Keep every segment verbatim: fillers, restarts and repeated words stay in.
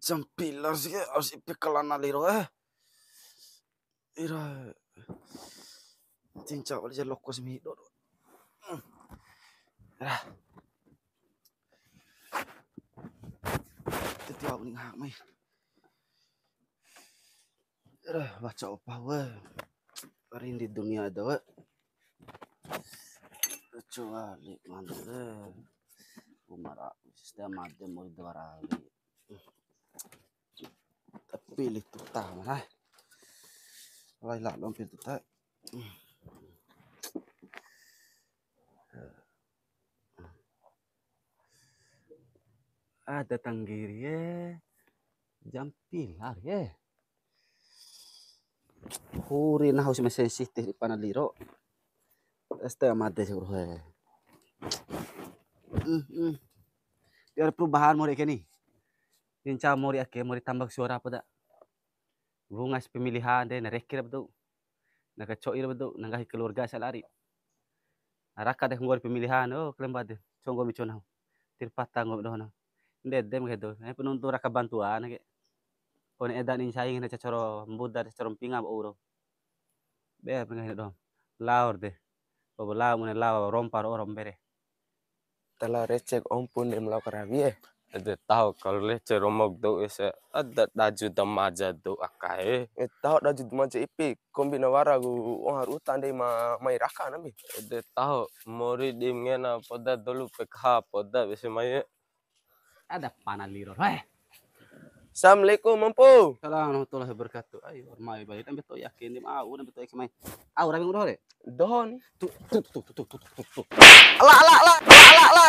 Jam pila si ke, harus ipi kalana liro, eh. Ira. Cinca wali ja loko si mido. Ira. Titi au ni ngaha mai. Ira, baca opa we. Rindi dunia ede we. Kecuali mantap we. Umara, setiap made mau dua kali. Tapi litu tahu mana? Lai lalo hampir tu ta. Ada tanggiri ye, jam pilar ye. Huri nahu si ma sensitif di pana liro. Este made si bro he. Hmm, hmm. Biar perubahan mori ke ni. Inca mori ake, mori tambah suara apa dak? Wunga si pemilihan de, na reki ra betul. Na kaco'i ra betul, na nggahi keluarga salari. Raka de nggori pemilihan, oh, kalemba de. Conggo mi cona. Tirpata nggo doho na. Ndede ma kedo. Eh, penuntu raka bantuan ke. Kone edan insai ngena cacoro mbuda, cacoro mpinga ba uro. Be, pengah do. Laor de. Bobo lao mune lao rompa ro oro mbere. Tala recek ompun de ma lao karawi e. Ede taho kalo lece romok dou ese, ada daju da maja dou aka e. E, taho daju da maja ipi, kombi na wara ku oha ru uta ndei ma mai raka nambi. Ede taho mori di ngena poda dolu P K H poda bese mai e. Ada pana liro. Heh. Assalamualaikum, Ompu. Salam warahmatullahi wabarakatuh. Ayo, mai balik ambe to'i ake ni, au ambe to'i ake mai. Au rawi ngudo re. Doho ni. Tu, tu, tu. Ala, ala, ala, ala, ala, ala.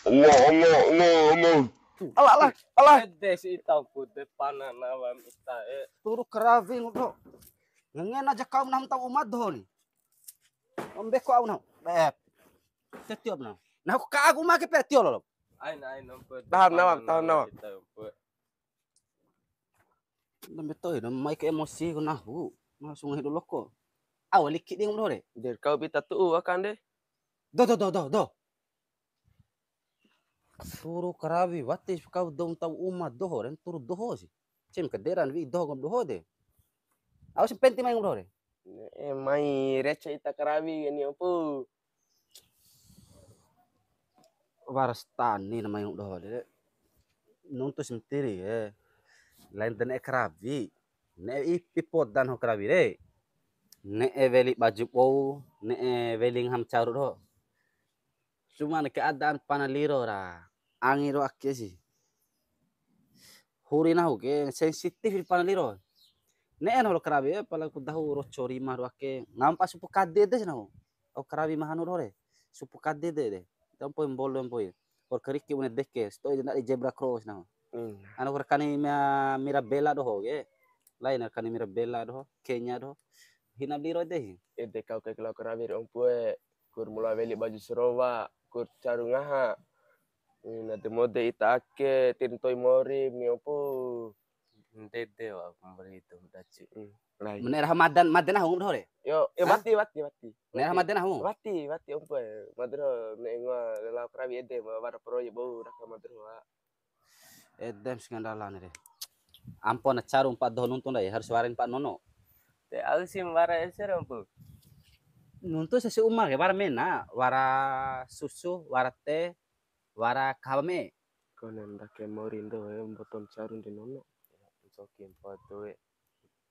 Allah, Allah, Allah, Allah. Tu. Ala, ala, ala. Ede si ita ku de pana nawa mita e. Turu karawi ngudo. Ngena aja kau nahu tau umat doho ni. Ombe ko au nahu. Beb. Tetiop nahu. Nahu ka aku make pe tio lolo. Ain, ain, Ompu. Tahan, Nawang, tahan, Nawang. Kita, Ompu. Ndambe to'i na mai ke emosi ku nahu, langsung hidu loko. Au liki di ngomong doho re. Der kau pita tu'u akan de. Doh, doh, doh, doh, doh. Turu karawi wati kau dou tau uma doho re, turu doho si. Cem kaderan wi doho ngom doho de. Au si penti mai ngom doho re. Ne'e mai rece ita karawi ke ni, Ompu. Waras tani na mai doho de. Nuntu sentiri ke. Lain de ne'e karawi. Ne'e ipi podan ho karawi re. Ne'e weli baju bou, ne'e weli ngaha ma caru doho. Cuman keadaan pana liro ra. Angi ro ake si. Huri nahu ke sensitif di pana liro. Ne'e nahu lo karawi, pala ku dahu roco rima ro ake. Ngampa supu kade de si nahu. Au karawi ma hanu doho re. Supu kade de de. Dampoi mbolo mpoi. Or kariki bune deke. Sato'i de ndadi zebra cross nahu. Hmm. Anu rekani Mirabella doho ke. Lain rekani Mirabella doho. Kenya doho. Hina liro de si. Ede kau ke lao karawi re Ompu e. Kur mula weli baju sarowa, kur caru ngaha. Ina de mode ita ake, ti ntoi mori, mi Ompu. Ndede wa mori itu daci. Hmm. Lai. Mene raha madan, madan nahu doho re? Yo, yo, hah? Wati, wati, wati. Mene raha madan nahu? Wati, wati, Ompu e. Madan doho, ne'e ngoa lao karawi ede, ma wara proyek bou, raka madan doho. Edem si ngandalan re. Ampo na caru mpa doho nuntu ndai, harus warin mpa nono. Te au si wara ese re, Ompu. Nuntu sesi uma ke, wara mena, wara susu, wara teh, wara kahawa me'e. Kone ndake mori ndo e, mboto ma caru ndi nono. Ncoki mpa doho e,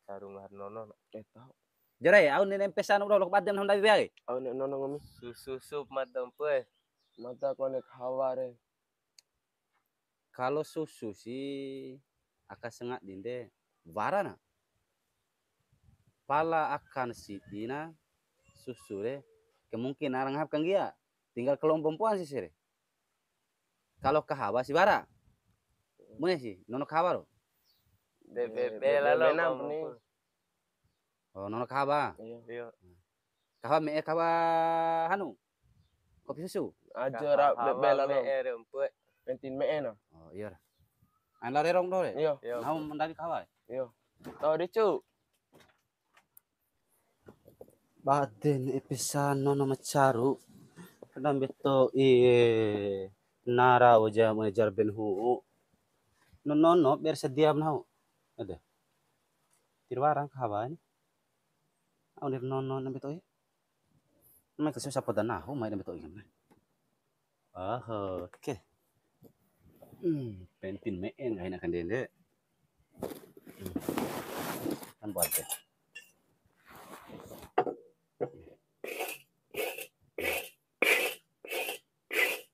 caru ngaha nono. Eh, taho. Jere, au ne'e mpesa no doho, loko badem honda wiwi ai. Au ne'e nono ngomi. Susu sup mada Ompu e. Mada kone kahawa re. Kalo susu si aka sangadi nde wara na. Pala akan sidi na susu re, kemungkinan ra ngaha kanggia. Tinggal kalompo mpoan sisi re. Kalo kahawa si wara. Bune si, nono kahawa ro. Be, be, be, be, lalo, be, be, kamu ni. Oh, nono kahawa. Iya. Iya. Kahawa me'e, kahawa hanu. Kopi susu. Ajo ra, be, be, lalo. Kahawa me'e re, Ompu e. Pentin me'e na. Oh, iya ra. Ain lao rerong doho re. Iya. Iya. Nahu mandawi kahawa. Iya. Tahu deh, Cuk. Bade ne'e pisa nono ma caru. Kadang beto, eh, Nara oja manajer ben hu. Nono ber sedia nahu. Ede. Tiwara kahawa ni. Au nir nono nambe to'i. Mai ka susah poda nahu mai nambe to'i. Aha, oke. Hmm, pentin me'e nggahi na kandede. Hmm. Kan buat deh.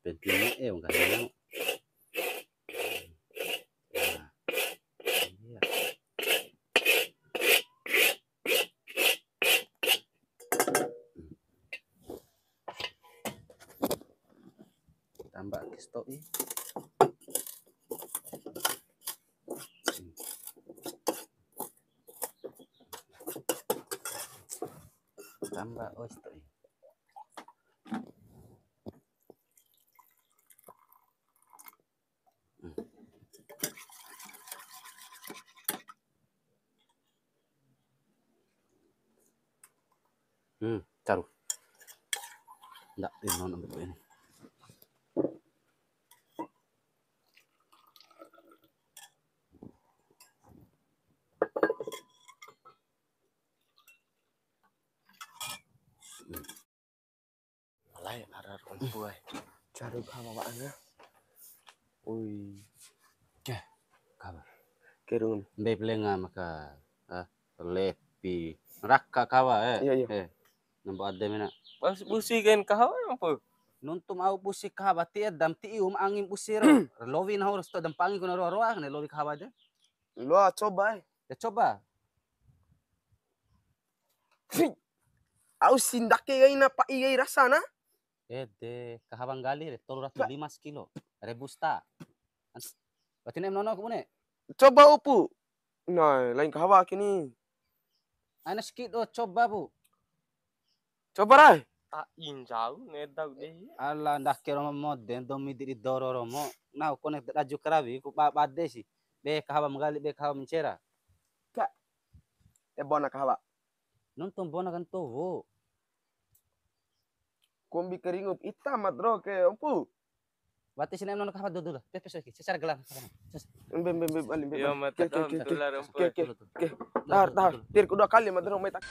Pentin me'e nggahi na. Nah. Iya. Tamba ke sato'i. Tamba oi sato'i. Hmm, caru. Ndak, ini nono betul ini. Alai ara rompu ai. Caru kahawa ana. Ui. Ke, kahawa. Kerun. Mbei pelenga maka, ah, lepi. Raka kahawa, eh. Iya, iya. Eh, nambo ade mena. Pas busi gen kahawa apa? Nuntum au busi kahawa ti edam ti ium angin busi ro. Lowi nahu ro sto dampangi kuna roa-roa kena lowi kahawa de. Loa coba ai. Ya coba. Au si ndake kaina pa'i kai rasana. Ede, kahawa nggali re, tolu ratu lima sekilo. Rebusta. Berarti ne'e nono ku bune? Coba upu. Nah, lain kahawa kini. Aina siki do coba, Bu. Coba rai. Ta injau nedau deh. Ala ndake romo mode, domi di doro romo. Nah, kone daju karawi, ku ba-, bade si. Be kahawa manggali, be kahawa mancera. Ka. E bona kahawa. Nuntu bona kan towo. Kombi karingu ita madro ke ompu. Wati sini nono kahawa dulu lah. Pepes lagi. Secara gelang. Ses. Mbe, mbe, mbe, bali, mbe, Yo, bali. Mata Ke, ke, dong, ke, ke. tular, Ke, ke, Tular, ke. tular. Tar, tar. Tir kedua kali madro mai tak.